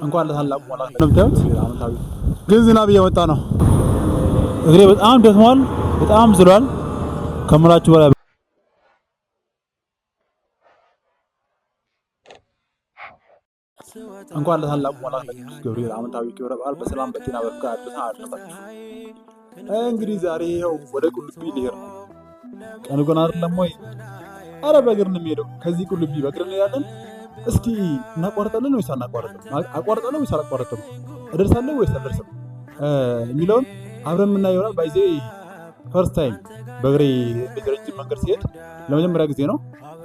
እንኳን ለታላቁ መልአክ እንደምታዩት ግን ዝናብ እየመጣ ነው። እግሬ በጣም ደክሟል፣ በጣም ዝሏል ከምላችሁ በላይ። እንኳን ለታላቁ መልአክ ለቅዱስ ገብርኤል ዓመታዊ ክብረ በዓል በሰላም በጤና በፍቅር አድርሰን አደረሳችሁ። እንግዲህ ዛሬ ይኸው ወደ ቁልቢ ልሄድ ነው። ቀኑ ገና አይደለም ወይ? አረ በእግር ነው የሚሄደው። ከዚህ ቁልቢ በእግር እንሄዳለን። እስኪ እናቋርጣለን ወይስ አናቋርጥም? አቋርጣለሁ ወይስ አላቋርጥም? እደርሳለሁ ወይስ አልደርስም የሚለውን አብረን የምናየው ይሆናል። By the way, first time በእግሬ እንደዚህ ረጅም መንገድ ሲሄድ ለመጀመሪያ ጊዜ ነው።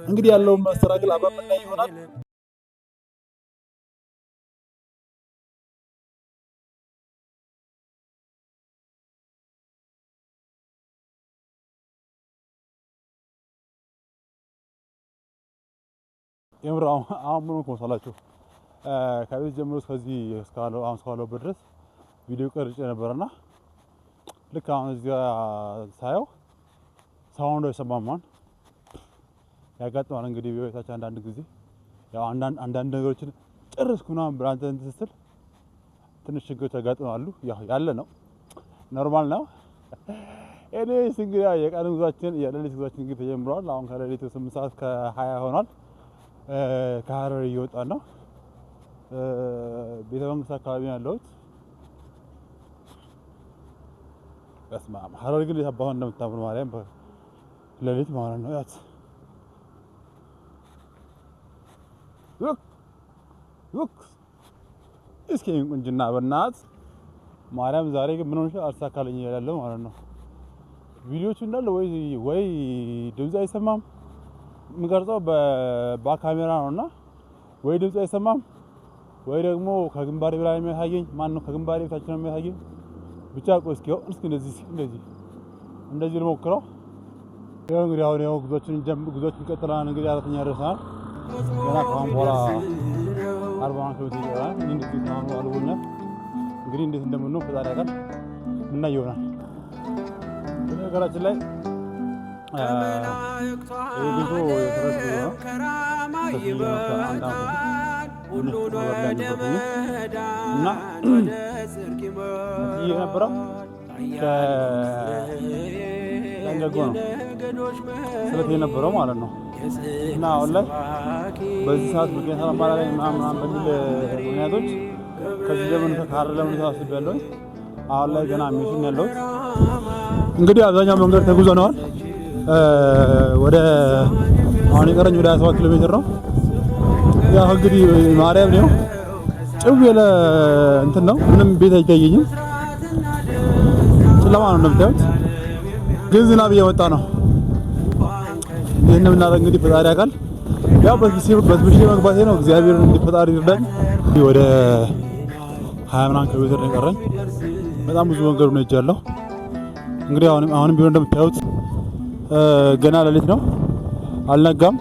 እንግዲህ ያለውን መስተጋብር አብረን የምናየው ይሆናል። የምር አሁን ምን ሆንኩ መሰላችሁ? ከቤት ጀምሮ እስከዚህ እስካለው አሁን እስካለሁበት ድረስ ቪዲዮ ቀርጬ ነበርና ልክ አሁን እዚህ ጋር ሳየው sound ኡ አይሰማም። ያጋጥማል እንግዲህ በህይወታችን አንዳንድ ጊዜ ያው አንዳንድ ነገሮችን ጨረስኩ ምናምን ብለህ አንተ እንትን ስትል ትንሽ ችግሮች ያጋጥማሉ። ያው ያለ ነው፣ normal ነው። Anyways እንግዲህ ያው የቀን ጉዟችን የሌሊት ጉዟችን እንግዲህ ተጀምሯል። አሁን ከሌሊቱ 8 ሰዓት ከ20 ሆኗል። ከሀረር እየወጣን ነው። ቤተ መንግስት አካባቢ ነው ያለሁት። በስመ አብ፣ ሀረር ግን የት አባቷ እንደምታምር ማርያም ሌሊት ማለት ነው። ያት look, look፣ እስኪ ይሄን ቁንጅና በእናት ማርያም። ዛሬ ግን ምን ሆነሽ አልሳካልኝ እያለ ማለት ነው። ቪዲዮቹ እንዳለ ወይ ድምፅ አይሰማም። የምቀርጸው በ back camera ነው እና ወይ ድምፅ አይሰማም ወይ ደግሞ ከግንባሬ በላይ የሚያሳየኝ ማን ነው? ከግንባሬ በታች ነው የሚያሳየኝ። ብቻ ቆይ እስኪ እንደዚህ እንደዚህ እንደዚህ ልሞክረው። ያው እንግዲህ አሁን ያው ጉዟችን ቀጥለናል። እንግዲህ አራተኛ ደርሰናል። ገና ከአሁን በኋላ 40 ኪሎ ሜትር ይቀራል። እንዴት አሁን አልቦኛል። እንግዲህ እንዴት እንደምንሆን ፈጣሪ ያውቃል። ምናየው ይሆናል። በነገራችን ላይ ይህ ጉዞ የፈረስ ጉዞ ነው። ከዚህ ከአንድ ዓመት በፊት ላይ ነበርኩኝ እና ይህ የነበረው ከደንገጎ ነው ስለት የነበረው ማለት ነው። እና አሁን ላይ በዚህ ሰዓት ምክንያት አላማራ ምናምን ምናምን በሚል ምክንያቶች ከዚህ ለምን ከሀረር ለምን ተሳስቤያለሁኝ። አሁን ላይ ገና mission ያለሁት እንግዲህ አብዛኛው መንገድ ተጉዘነዋል። ወደ አሁን የቀረኝ ወደ 27 ኪሎ ሜትር ነው። ያው እንግዲህ ማርያም ነው ጭው ያለ እንትን ነው። ምንም ቤት አይታየኝም። ጨለማ ነው እንደምታዩት። ግን ዝናብ እየመጣ ነው። ይህን የምናደርግ እንግዲህ ፈጣሪ ያውቃል። ያው በስብሼ መግባቴ ነው። እግዚአብሔር እንግዲህ ፈጣሪ ይርዳኝ። ወደ 20 ምናምን ኪሎ ሜትር ነው የቀረኝ። በጣም ብዙ መንገዱ ነው ሄጃለሁ። እንግዲህ አሁንም ቢሆን እንደምታዩት ገና ሌሊት ነው፣ አልነጋም።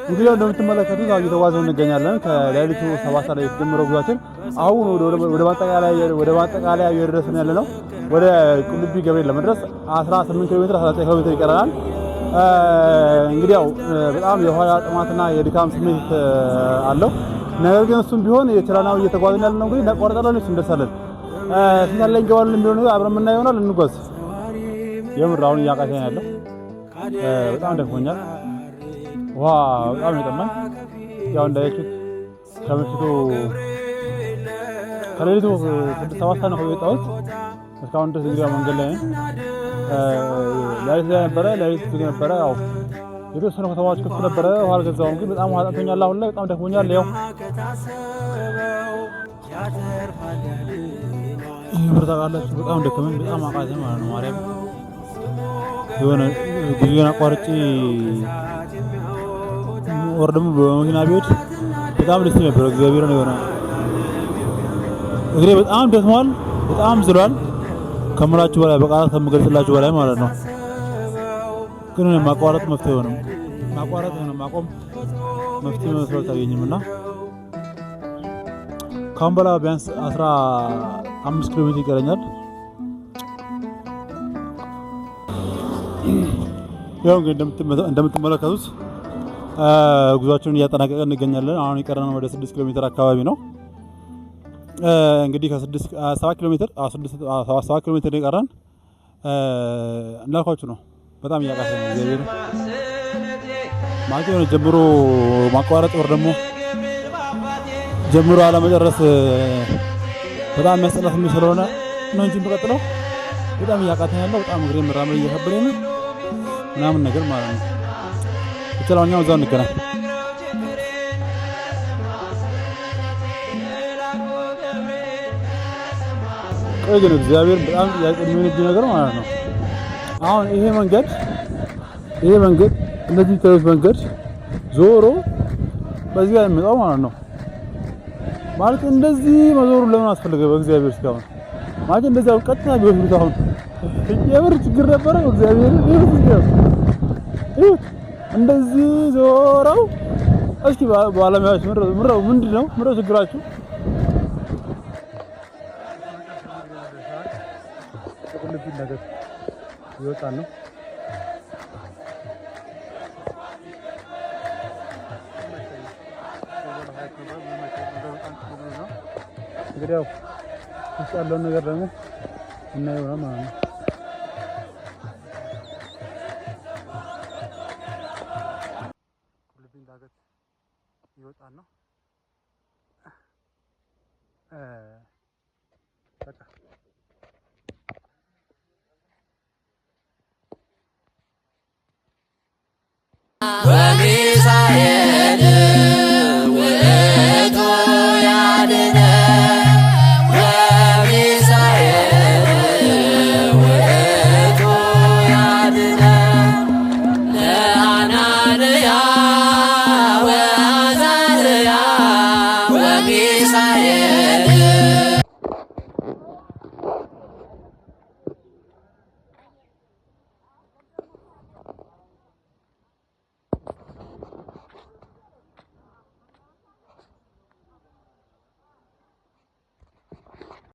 እንግዲህ እንደምትመለከቱት እየተጓዝን እንገኛለን። ከሌሊቱ 7 ሰዓት ላይ የተጀመረው ጉዟችን አሁን ወደ ማጠቃለያ እየደረስን ያለ ነው። ወደ ቁልቢ ገብርኤል ለመድረስ 18 ኪሎ ሜትር፣ 19 ኪሎ ሜትር ይቀረናል። እንግዲህ ያው በጣም የውሃ ጥማትና የድካም ስሜት አለው። ነገር ግን እሱም ቢሆን የችላናው እየተጓዝን ያለ ነው። እንግዲህ እናቋርጣለን፣ እሱ እንደርሳለን። ስንት ላይ እንገባለን የሚለው ነገር አብረን የምናየው ይሆናል። እንጓዝ። የምር አሁን እያቃተኝ ያለው በጣም ደክሞኛል። ውሃ በጣም ነው የጠማኝ። ያው እንዳያችሁት ከምሽቱ ከሌሊቱ 6 7 ሰዓት ነው የወጣሁት። እስካሁን ድረስ እንግዲህ መንገድ ላይ ነኝ። ሌሊት ላይ ነበረ፣ ሌሊት ዝግ ነበረ። ያው የተወሰኑ ከተማዎች ክፍት ነበረ። ውሃ አልገዛሁም፣ ግን በጣም ውሃ ጠምቶኛል። አሁን ላይ በጣም ደክሞኛል። ያው ይህ ብር ታውቃላችሁ፣ በጣም ደከመኝ፣ በጣም አቃተኝ ማለት ነው። ማርያም የሆነ ጉዞን አቋርጬ ወር ደግሞ በመኪና ቢሄድ በጣም ደስ ነበር። እግዚአብሔርን የሆነ እግሬ በጣም ደክሟል፣ በጣም ዝሏል ከምላችሁ በላይ፣ በቃላት ከምገልጽላችሁ በላይ ማለት ነው። ግን ማቋረጥ መፍትሄ ሆነም ማቋረጥ ሆነ ማቆም መፍትሄ መስሎ አልታየኝም እና ካሁን በኋላ ቢያንስ 15 ኪሎ ሜትር ይቀረኛል። ያው እንግዲህ እንደምትመለከቱት ጉዟችንን እያጠናቀቀን እንገኛለን። አሁን የቀረነው ወደ 6 ኪሎ ሜትር አካባቢ ነው። እንግዲህ ከ6 7 ኪሎ ሜትር፣ 6 7 ኪሎ ሜትር የቀረን እንዳልኳችሁ ነው። በጣም እያቃተ ነው። እግዚአብሔር ማለት የሆነ ጀምሮ ማቋረጥ ወር ደግሞ ጀምሮ አለመጨረስ በጣም የሚያስጠላ ስሜት ስለሆነ ነው እንጂ የምቀጥለው በጣም እያቃተኝ ያለው፣ በጣም እግሬ መራመድ እየከበደኝ ነው ምናምን ነገር ማለት ነው። ብቻ ለማንኛውም እዛው እንገናኝ። ቆይ ግን እግዚአብሔር በጣም ጥያቄ የሚሆንብኝ ነገር ማለት ነው። አሁን ይሄ መንገድ እንደዚህ ታዩት መንገድ ዞሮ በዚህ ጋር የሚመጣው ማለት ነው። ማለት እንደዚህ መዞሩ ለምን አስፈለገ? በእግዚአብሔር እስካሁን ማለት እንደዚህ አሁን ቀጥታ ቢወስዱት አሁን የምር ችግር ነበረ? እግዚአብሔር ይሁት እንደዚህ ዞረው እስኪ ባለሙያዎች ምረው ምንድን ነው ምረው ችግራችሁ? ነገር ይወጣል ነው። እንግዲህ ያው ውስጥ ያለውን ነገር ደግሞ እናየው ይሆናል ማለት ነው። ቁልቢን ዳገት ይወጣል ነው። በቃ።